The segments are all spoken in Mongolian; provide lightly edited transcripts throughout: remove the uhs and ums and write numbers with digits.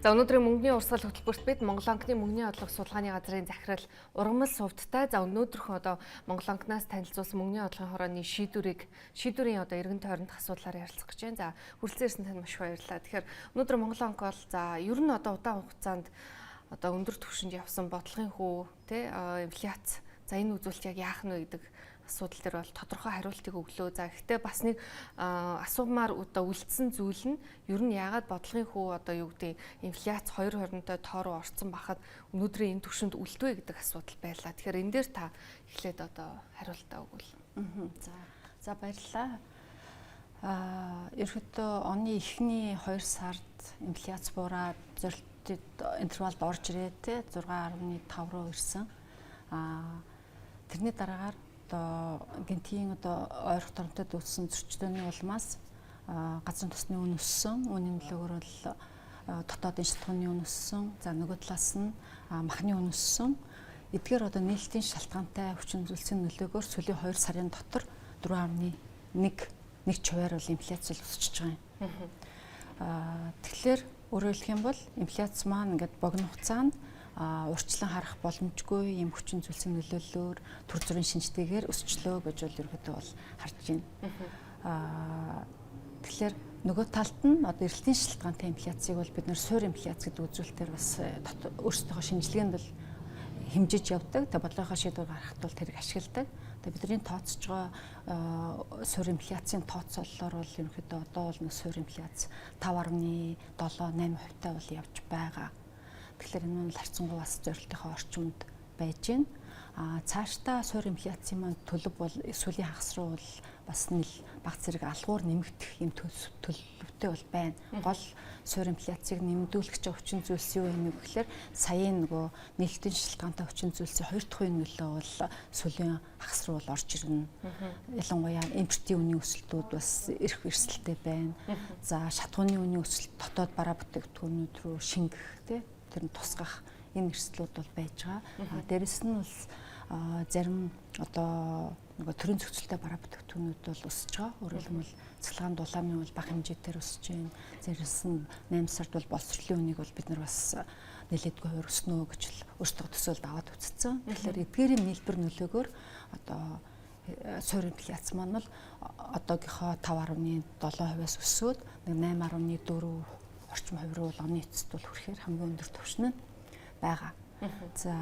За, өнөөдрийн мөнгөний урсгал хөтөлбөрт бид Монголанкны мөнгөний бодлого судалгааны газрын захирал Ургамал Сувдтай, за, өнөөдрийнхөө одоо Монголанкнаас танилцуулсан мөнгөний бодлогын хорооны шийдвэрийн одоо эргэн тойронд асуудлаар ярилцах гэж байна. За, хүрэлцэн ирсэн танд маш их баярлалаа. Тэгэхээр өнөөдөр Монголанк бол, за, ер нь одоо удаан хугацаанд одоо өндөр түвшинд явсан бодлогын хүү, тэ, инфляц, за, энэ үзүүлэлт яг яах нь вэ гэдэг асуудал дээр бол тодорхой хариултыг өглөө. За, гэхдээ бас нэг асуумаар одоо үлдсэн зүйл нь ер нь яагаад бодлогын хүү, одоо юу гэдэг, инфляц 2.20-той тоо руу орцсон бахад өнөөдрийн энэ түвшинд үлдвэ гэдэг асуудал байлаа. Тэгэхээр энэ дээр та эхлээд одоо хариултаа өгвөл. За, баярлалаа. Ерөөдөө оны эхний 2 сард инфляц буураад зорилттой интервалд орж ирээд, те, 6.5 руу ирсэн. Тэрний дараагаар одоо гэнэтийн одоо ойрох торонтод үүссэн зөрчилдөөний улмаас газрын тосны үн өссөн. Үүний нөлөөгөөр бол дотоодын шалтгааны үн өссөн. За, нөгөө талаас нь махны үн өссөн. Эдгээр одоо нээлтийн шалтгаантай хүчин зүйлсийн нөлөөгөөр сүүлийн 2 сарын дотор 4.1 нэг хувиар бол инфляц бол өсөж байгаа юм. Тэгэхээр өөрөөр хэлэх юм бол инфляц маань ингээд богино хугацаанд урьдчилан харах боломжгүй юм хүчин зүйлсийн нөлөөллөөр, төр зүрийн шинжтэйгээр өсчлөө гэж бол ерөөдөө бол харж байна. Тэгэхээр нөгөө талд нь одоо эрэлтийн шалтгаантай инфляцийг бол бид нэр суурь инфляц гэдэг үзүүлэлтээр бас өөрсдийнхөө шинжилгээнд бол хэмжиж явдаг. Тэгээ бодлогынхоо шийдвэр гаргахад бол тэрийг ашигладаг. Тэгээ бидний тооцож байгаа суурь инфляцийн тооцооллоор бол ерөнхийдөө одоо бол нэг суурь инфляц 5.7 8% та бол явж байгаа. Тэгэхээр энэ нь харьцангуй бас зорилтынхоо орчимд байж байна. Цаашдаа суурь инфляцийн маань төлөв бол сүүлийн хагас руу бол бас нэл баг зэрэг алгуур нэмэгдэх юм төлөвтэй бол байна. Гол суурь инфляцийг нэмэгдүүлэх хүчин зүйлс юу вэ гэхээр саяын нөгөө нээлтийн шалтгаантай хүчин зүйлсийн хоёр дахь үеийн нөлөө бол сүүлийн хагас руу бол орж ирнэ. Ялангуяа импортын үнийн өсөлтүүд бас эрх эрсдэлтэй байна. За, шатхууны үнийн өсөлт дотоод бараа бүтээгдэхүүнүүд рүү шингэх, тий, тэр нь тусгах энэ эрсдлүүд бол байж байгаа. Дээрэс нь бол зарим одоо нөгөө төрийн зохицолтой бараа бүтээгдэхүүнүүд бол өсөж байгаа. Өөрөөр хэлбэл, цахилгаан дулааны бол бага хэмжээгээр өсөж байна. Дээрэс нь 8 сард бол боловсролын үнийг бол бид нар бас нэлээдгүй хувиар өснө гэж л өөрсдөө төсөөлд аваад үзсэн. Тэгэхээр эдгээрийн нийлбэр нөлөөгөөр одоо суурь инфляц маань бол одоогийнхоо 5.7%-аас өсөөд нэг 8.4 орчим хувь руу оны эцэст бол хүрэхээр хамгийн өндөр түвшин нь байгаа. За,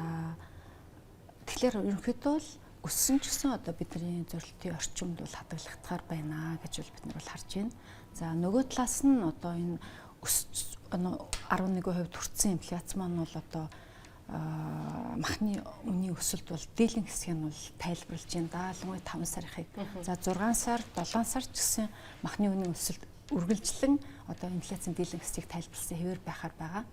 тэгэхээр ерөнхийдөө бол өссөн ч гэсэн одоо бидний зорилтын орчимд бол хадгалагдахаар байна гэж бол бид нар бол харж байна. За, нөгөө талаас нь одоо энэ өсч 11% хүрсэн инфляц маань бол одоо махны үнийн өсөлт бол дийлэн хэсгийг нь бол тайлбарлаж байна да. Ялангуяа 5 сарынхыг. За, 6 сар, 7 сар ч гэсэн махны үнийн өсөлт үргэлжлэн одоо инфляцийн дийлэн хэсгийг тайлбарласан хэвээр байхаар байгаа.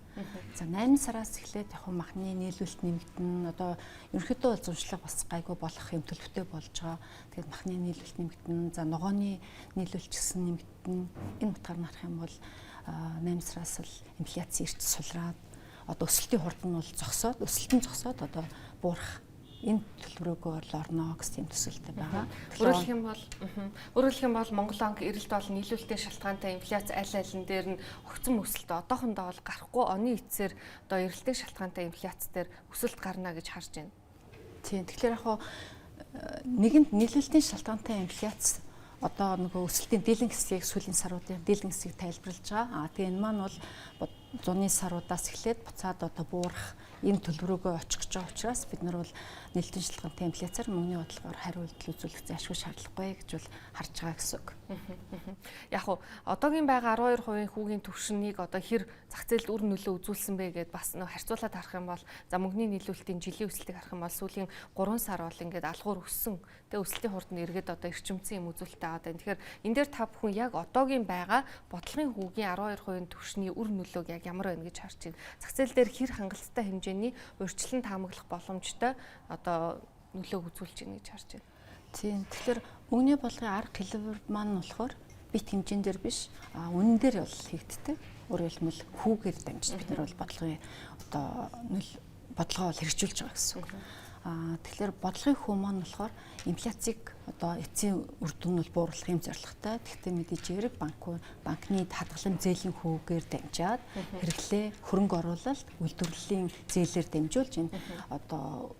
За, 8 сараас эхлээд яг махны нийлүүлэлт нэмэгдэн, одоо ерөнхийдөө бол зуншлага бас гайгүй болох юм төлөвтэй болж байгаа. Тэгээд махны нийлүүлэлт нэмэгдэн, за, ногооны нийлүүлэлт ч гэсэн нэмэгдэн. Энэ утгаар нь харах юм бол 8 сараас л инфляц ирч сулраад, одоо өсөлтийн хурд нь бол зогсоод, өсөлт нь зогсоод одоо буурах энэ төлбөрөөгөө л орно гэсэн юм төсөөлтөй байгаа. Өөрөөр хэлэх юм бол Монгол банк эрэлт бол нийлүүлэлтийн шалтгаантай инфляц аль алин дээр нь огцом өсөлт одоохондоо бол гарахгүй, оны эцсээр одоо эрэлтийн шалтгаантай инфляц дээр өсөлт гарна гэж харж байна. Тийм. Тэгэхээр яг нэгэнд нийлүүлэлтийн шалтгаантай инфляц одоо нөгөө өсөлтийн дийлэн хэсгийг, сүүлийн саруудын дийлэн хэсгийг тайлбарлаж байгаа. Тэгээ энэ маань бол зуны саруудаас эхлээд буцаад одоо буурах энэ төлбөрөөгөө очих гэж байгаа учраас бид нар бол нээлтийн шалтгаантай инфляцаар мөнгөний бодлогоор хариу үйлдэл үзүүлэх зайлшгүй шаардлагагүй гэж бол харж байгаа гэсэн үг. Яг уу одоогийн байгаа 12% хүүгийн түвшнийг одоо хэр зах зээлд үр нөлөө үзүүлсэн бэ гэдээ бас нөө харьцуулаад харах юм бол, за, мөнгөний нийлүүлэлтийн жилийн өсөлтийг харах юм бол сүүлийн 3 сар бол ингээд алгуур өссөн. Тэгээ өсөлтийн хурд нь эргээд одоо эрчимцэн юм үзүүлэлттэй байгаа даа. Тэгэхээр энэ дээр та бүхэн яг одоогийн байгаа бодлогын хүүгийн 12% түвшний үр нөлөөг яг ямар байна гэж харж байна? Зах зээл дээр хэр хангалттай хэмжээний урьдчилан таамаглах боломжтой одоо нөлөөг үзүүлж байна гэж харж байна? Тийм. Тэгэхээр мөнгөний бодлогын арга хэлбэр маань болохоор бит хэмжээн дээр биш, үнэн дээр бол хийгддэг. Өөрөөр хэлбэл, хүүгээр дамжиж бид нар бол бодлогын одоо нөл бодлогоо бол хэрэгжүүлж байгаа гэсэн үг. Тэгэхээр бодлогын хүү маань болохоор инфляцийг одоо эцсийн үр дүн нь бол бууруулах юм зорилготой. Гэхдээ мэдээж хэрэг банкны хадгаламж зээлийн хүүгээр дамжаад хэрэглээ, хөрөнгө оруулалт, үйлдвэрлэлийн зээлээр дамжуулж энэ одоо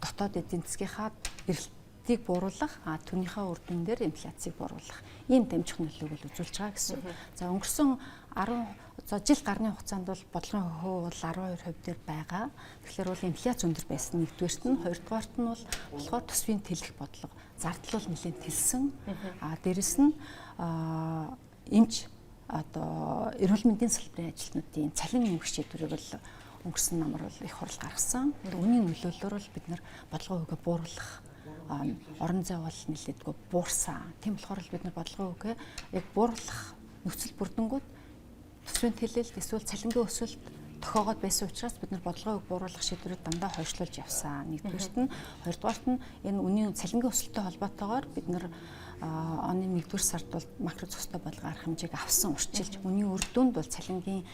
дотоод эдийн засгийнхаа эрэлтийг бууруулах, түүнийхээ үр дүн дээр инфляцийг бууруулах ийм дамжих нөлөөг бол үзүүлж байгаа гэсэн. За өнгөрсөн 10 за жил гарны хугацаанд бол бодлогын хүү бол 12% дээр байгаа. Тэгэхээр бол инфляц өндөр байсан нэгдүгээрт нь, хоёрдугаарт нь бол болохоор төсвийн тэлэх бодлого зардал бол нэлээд тэлсэн. Дээрэс нь эмч одоо эрүүл мэндийн салбарын ажилтнуудын цалин нэмэх шийдвэрийг бол өнгөрсөн намар бол их хурал гаргасан. Үүний нөлөөллөөр бол бид нар бодлогын хүүгээ бууруулах орон зай бол нэлээдгүй буурсан. Тийм болохоор л бид нар бодлогын хүүгээ яг бууруулах нөхцөл бүрдэнгүүд төсвийн тэлэлт эсвэл цалингийн өсөлт тохиогоод байсан учраас бид нар бодлогын үг бууруулах шийдвэрийг дандаа хойшлуулж явсан. Нэгдүгээрт нь, хоёрдугаарт нь энэ үнийн цалингийн өсөлттэй холбоотойгоор бид нар оны 1-р сард бол макро зохистой бодлого арга хэмжээг авсан, урчилж үнийн үр дүнд бол цалингийн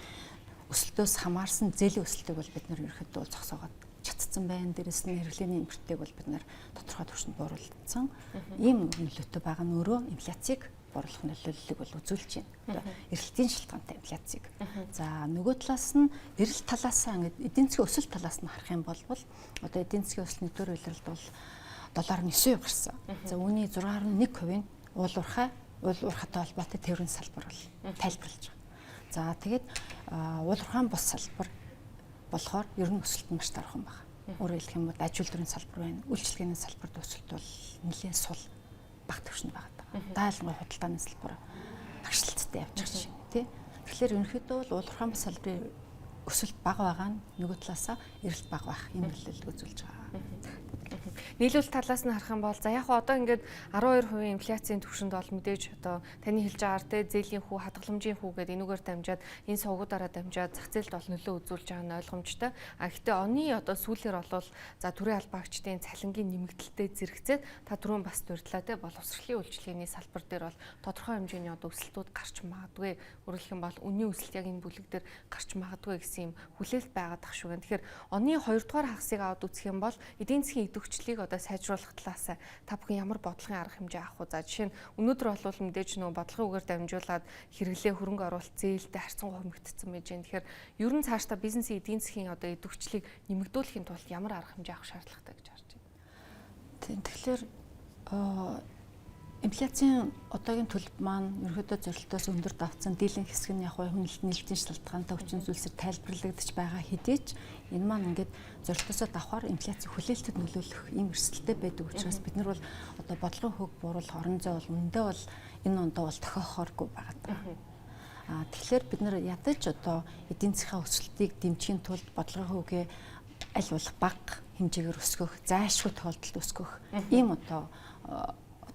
өсөлтөөс хамаарсан зээлийн өсөлтийг бол бид нар ерөнхийдөө зогсоогоод чадсан байна. Дээрэс нь хэрэглээний нэмэртийг бол бид нар тодорхой түвшинд бууруулсан. Ийм нөлөөтэй байгаа нь өөрөө инфляцийг бууруулах нөлөөллийг бол үзүүлж байна. Одоо эрэлтийн шалтгаантай инфляцийг. За нөгөө талаас нь эрэлт талаасаа ингээд эдийн засгийн өсөлт талаас нь харах юм бол одоо эдийн засгийн өсөлт нэгдүгээр улиралд бол 7.9% гарсан. За үүний 6.1% нь уул уурхайтай холбоотой тээврийн салбар бол тайлбарлаж байгаа. За тэгээд уул уурхайн бус салбар болохоор ер нь өсөлт нь маш дархан байна. Өөрөөр хэлэх юм бол аж үйлдвэрийн салбар байна. Үйлчилгээний салбарт өсөлт бол нэлээд сул бага түвшинд байгаа. Даалгавар худалдааны салбар агшилттай явж байгаа шин тий. Тэгэхээр ерөнхийдөө бол уул уурхайн бус салбарын өсөлт бага байгаа нь нөгөө талаасаа эрэлт бага байх юм нөлөөлөл үзүүлж байгаа. Нийлүүлэлт талаас нь харах юм бол за яг одоо ингээд 12% инфляцийн түвшинд бол мэдээж одоо таны хэлж байгаагаар те зээлийн хүү, хадгаламжийн хүү гэдэг энүүгээр дамжаад энэ сувгуудаараа дамжаад зах зээлд бол нөлөө үзүүлж байгаа нь ойлгомжтой. А гэхдээ оны одоо сүүлээр бол за төрийн албаагчдын цалингийн нэмэгдэлтэй зэрэгцээд та түрүүн бас дурдлаа те боловсролын үйлчилгээний салбар дээр бол тодорхой хэмжээний одоо өсөлтүүд гарч магадгүй. Өөрөөр хэлэх юм бол үнийн өсөлт яг энэ бүлэг дээр гарч магадгүй гэсэн юм хүлээлт байгаад ах шүү гэн. Тэгэхээр оны 2 дугаар хагасыг аваад үзэх юм бол эдийн засгийн идэвхжлийг одоо сайжруулах талаас та бүхэн ямар бодлогын арга хэмжээ авах вэ? За жишээ нь өнөөдөр бол мэдээж нөгөө бодлогын үгээр дамжуулаад хэрэглээ, хөрөнгө оруулалт, зээлтэй харьцангуй хэмэгдсэн байж байна. Тэгэхээр ер нь цаашдаа бизнесийн эдийн засгийн одоо идэвхжлийг нэмэгдүүлэхийн тулд ямар арга хэмжээ авах шаардлагатай гэж харж байна? Тийм, тэгэхээр инфляцийн одоогийн төлөв маань ерөнхийдөө зорилтоос өндөр давтсан дийлэнх хэсэг нь яг нээлтийн шалтгаантай хүчин зүйлсээр тайлбарлагдаж байгаа хэдий ч энэ маань ингээд зорилтоосоо давхаар инфляцийн хүлээлтэд нөлөөлөх ийм эрсдэлтэй байдаг учраас бид нар бол одоо бодлогын хөг бууруулах орон зай бол үндэ бол энэ ондоо бол тохиохооргүй байгаа даа. Тэгэхээр бид нар ядаж одоо эдийн засгийн өсөлтийг дэмжихийн тулд бодлогын хөвгөө аль болох бага хэмжээгээр өсгөх, зайлшгүй тохиолдолд өсгөх ийм одоо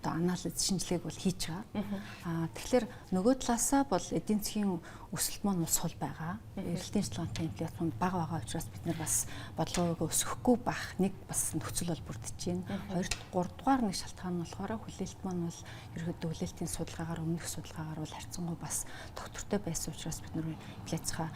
анализ шинжилгээг бол хийж байгаа. Тэгэхээр нөгөө талаасаа бол эдийн засгийн өсөлт маань сул байгаа. Эрэлтийн шалтгаантай инфляц маань бага байгаа учраас бид нар бас бодлогоо өсгөхгүй байх нэг бас нөхцөл бол бүрдэж байна. Хоёр, гуравдугаар нэг шалтгаан нь болохоор хүлээлт маань бол ерөөдөө хүлээлтийн судалгаагаар өмнөх судалгаагаар бол харьцангуй бас тогтвортой байсан учраас бид нар инфляцийнхаа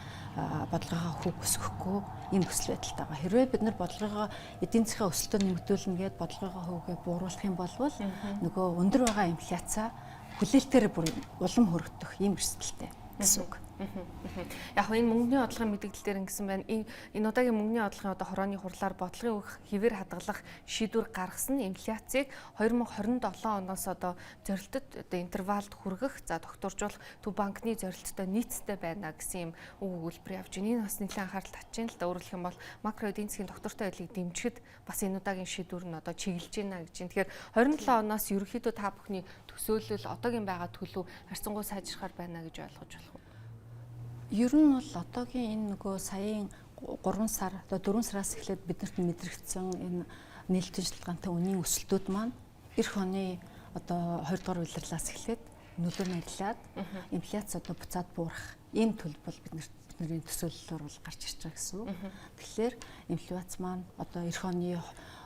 бодлогоо хөг өсгөхгүй ийм нөхцөл байдалтай байгаа. Хэрвээ бид нар бодлогоо эдийн засгийн өсөлтөд нэмэгдүүлнэ гээд бодлогоо хөвгөө бууруулах юм бол нөгөө өндөр байгаа инфляцаа хүлээлтээр бүр улам хөрөгдөх ийм эрсдэлтэй гэсэн үг. Яг энэ мөнгөний бодлогын мэдээлэл дээр ингэсэн байна. Энэ удаагийн мөнгөний бодлогын одоо хорооны хурлаар бодлогын өөх хэвээр хадгалах шийдвэр гаргасан нь инфляцийг 2027 оноос одоо зорилтод одоо интервалд хүргэх, за тогтворжуулах Төв банкны зорилттой нийцтэй байна гэсэн юм үг өгүүлбэр явж байна. Энэ бас нэлээд анхаарал татж байна л да. Өөрөөр хэлэх юм бол макро эдийн засгийн тогтвортой байдлыг дэмжихэд бас энэ удаагийн шийдвэр нь одоо чиглэж байна гэж. Тэгэхээр 27 оноос ерөнхийдөө та бүхний төсөөлөл одоогийн байгаа төлөв харьцангуй сайжрахаар байна гэж ойлгож болох уу? Ер нь бол одоогийн энэ нөгөө саяын 3 сар одоо 4 сараас эхлээд биднэрт мэдрэгдсэн энэ нээлттэй шалтгаантай үнийн өсөлтүүд маань эх оны одоо 2 дугаар улирлаас эхлээд нөлөө нэрлээд инфляц одоо буцаад буурах ийм төлөв бол бидний төсөөллөөр бол гарч ирж байгаа гэсэн үг. Тэгэхээр инфляц маань одоо эх оны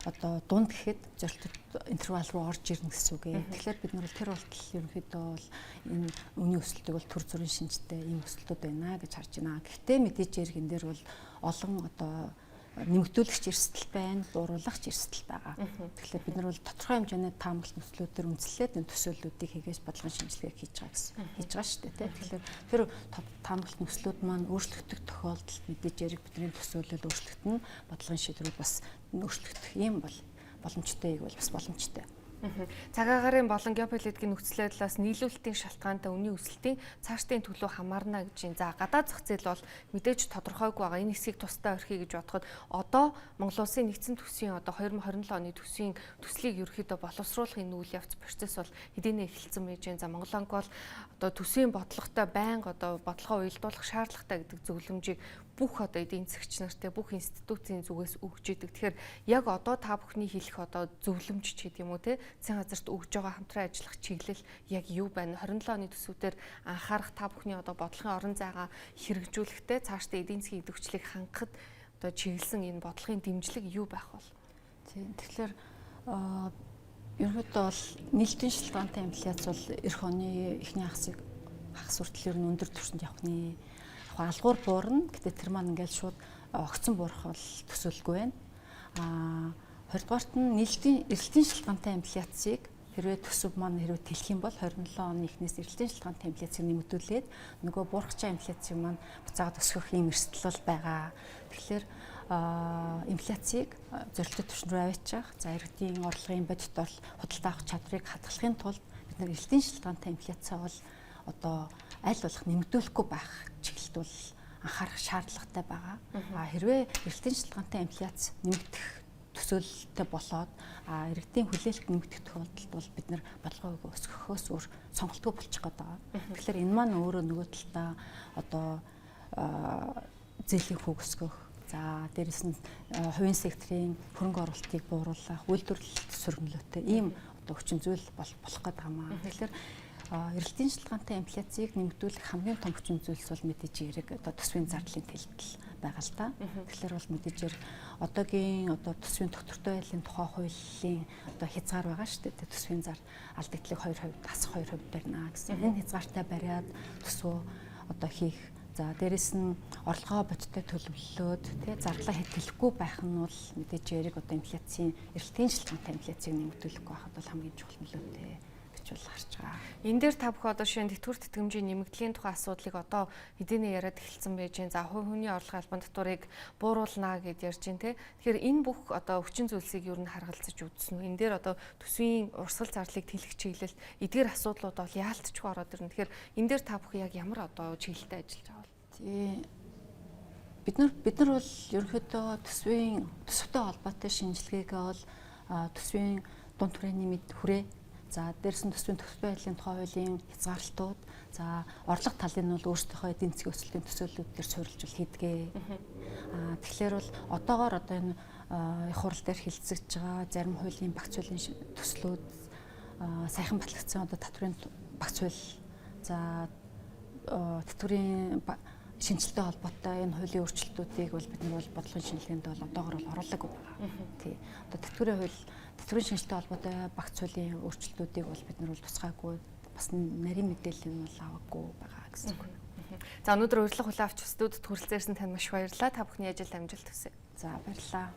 одоо дунд гэхэд зорилтод интервал руу орж ирнэ гэсэн үг. Тэгэхээр бид нар бол тэр болтол ерөнхийдөө бол энэ үнийн өсөлтийг бол төр зүрийн шинжтэй ийм өсөлтүүд байна гэж харж байна. Гэхдээ мэдээж хэрэг энэ дээр бол олон одоо Нэмэгдүүлэгч эрсдэл байна, бууруулагч эрсдэл байгаа. Тэгэхээр бид нар бол тодорхой хэмжээний таамаглалт нөхцлүүдээр үндэслээд энэ төсөөллүүдийг хийгээс бодлогын шинжилгээг хийж байгаа гэсэн. Хийж байгаа шүү дээ, тийм. Тэгэхээр тэр таамаглалт нөхцлүүд маань өөрчлөгдөх тохиолдолд мэдээж яриг бидний төсөөлөл өөрчлөгдөнө, бодлогын шийдвэрүүд бас өөрчлөгдөх юм бол боломжтой, бол бас боломжтой. Цаг агаарын болон геополитикийн нөхцөл байдлаас нийлүүлэлтийн шалтгаантай үнийн өсөлтийн цаашдын төлөв хамаарна гэж юм. За, гадаад зах зээл бол мэдээж тодорхойгүй байгаа. Энэ хэсгийг тусдаа орхиё гэж бодоход одоо Монгол Улсын нэгдсэн төсвийн одоо 2027 оны төсвийн төслийг ерөөхдөө боловсруулах энэ үйл явц, процесс бол хэдийнэ эхэлсэн байж байна. За, Монголанк бол одоо төсвийн бодлоготой байнга одоо бодлогоо уялдуулах шаардлагатай гэдэг зөвлөмжийг бүх одоо эдийн засгч нартай, бүх институцийн зүгээс өгж идэг. Тэгэхээр яг одоо та бүхний хэлэх одоо зөвлөмж ч гэдэг юм уу, те, засгийн газарт өгж байгаа хамтран ажиллах чиглэл яг юу байна? 27 оны төсвүүдээр анхаарах, та бүхний одоо бодлогын орон зайгаа хэрэгжүүлэхдээ цаашдаа эдийн засгийн идэвхжлийг хангахад одоо чиглэсэн энэ бодлогын дэмжлэг юу байх вэ? Тийм. Тэгэхээр ерөнхийдөө бол нийлтийн шалтгаантай инфляц бол эх оны эхний хагас хүртэл ер нь өндөр түвшинд явах нэ. Яг алгуур буурна. Гэтэ тэр маань ингээл шууд огцон буурах бол төсөөлгүй байна. Хоёрдугаарт нь нийлтийн эрэлтийн шалтгаантай инфляцийг хэрвээ төсөв маань хэрвээ тэлэх юм бол 27 оны эхнээс эрэлтийн шалтгаантай инфляцийг нэмэгдүүлээд нөгөө буурах инфляцийг маань буцаагаад өсгөх юм эрсдэл бол байгаа. Тэгэхээр инфляцийг зорилттой түвшин рүү аваачих. За, иргэдийн орлогын бодит худалдаа авах чадварыг хадгалахын тулд бид нар эрэлтийн шалтгаантай инфляцаа бол одоо аль болох нэмэгдүүлэхгүй байх чиглэлд бол анхаарах шаардлагатай байгаа. Хэрвээ эрэлтийн шалтгаантай инфляц нэмэгдэх төсөөлөлтөй болоод иргэдийн хүлээлт нэмэгдэх тохиолдолд бол бид нар бодлогыг өсгөхөөс өөр сонголтгүй болчих гээд байгаа. Тэгэхээр энэ маань өөрөө нөгөө талдаа одоо зээлийн хүүг өсгөх, за, дээрэс нь хувийн секторын хөрөнгө оруулалтыг бууруулах, үйлдвэрлэлт сөргөлөөтэй ийм одоо хүчин зүйл болох гээд байгаа маа. Тэгэхээр эрэлтийн шалтгаантай инфляцийг нэмэгдүүлэх хамгийн том хүчин зүйлс бол мэдээж хэрэг одоо төсвийн зардлын тэлтэл байгаа л та. Тэгэхээр бол мэдээж хэрэг одоогийн одоо төсвийн тогтвортой байдлын тухай хуулийн одоо хязгаар байгаа шүү дээ. Төсвийн зар алдагдлыг 2%, дасах 2% барина гэсэн. Энэ хязгаартай бариад төсвөө одоо хийх. За, дээрэс нь орлогоо бодиттой төлөвлөлөөд, тий, зардлаа хэтэлэхгүй байх нь бол мэдээж хэрэг одоо инфляцийн эрэлтийн шалтгаантай инфляцийг нэмэгдүүлэхгүй байхад бол хамгийн чухал нөлөөтэй гэж бол харж байгаа. Энэ дээр та бүхэн одоо шинэ тэтгэвэр тэтгэмжийн нэмэгдлийн тухай асуудлыг одоо хэдийнэ яриад эхэлсэн байж байна. За, хувь хүний орлогын албан татварыг бууруулнаа гэд ярьж байна, те. Тэгэхээр энэ бүх одоо хүчин зүйлсийг юу н харгалзаж үзсэн үү? Энэ дээр одоо төсвийн урсгал зарлыг тэлэх чиглэлд эдгээр асуудлууд бол яалтчгүй ороод ирнэ. Тэгэхээр энэ дээр та бүхэн яг ямар одоо чиглэлтэй ажиллаж байгаа вэ? Тий. Бид нар бол ерөнхийдөө төсвийн төсөвтэй холбоотой шинжилгээг бол төсвийн дунд хүрээний мэд хүрээ. За, дээрс нь төсвийн төсвийн байдлын тухай хуулийн хязгаарлалтууд, за, орлого талын нь бол өөрсдийнхөө эдийн засгийн өсөлтийн төсөөллүүд дээр суурилж бол хийдгээ. Тэгэхээр бол одоогоор одоо энэ их хурал дээр хэлцэж байгаа зарим хуулийн багц хуулийн төслүүд, саяхан батлагдсан одоо татврын багц хууль, за, тэтгэврийн шинжилтэй холбоотой энэ хуулийн өөрчлөлтүүдийг бол бид нар бол бодлогын шинжилгээнд бол одоогор бол оруулаагүй байгаа. Тий. Одоо тэтгэврийн хууль, тэтгэврийн шинжилтэй холбоотой багц хуулийн өөрчлөлтүүдийг бол бид нар бол тусгаагүй, бас нарийн мэдээлэл нь бол аваагүй байгаа гэсэн үг. За, өнөөдөр урилга хүлээн авч студид хүрэлцээрсэн танд маш баярлалаа. Та бүхний ажил амжилт хүсье. За, баярлалаа.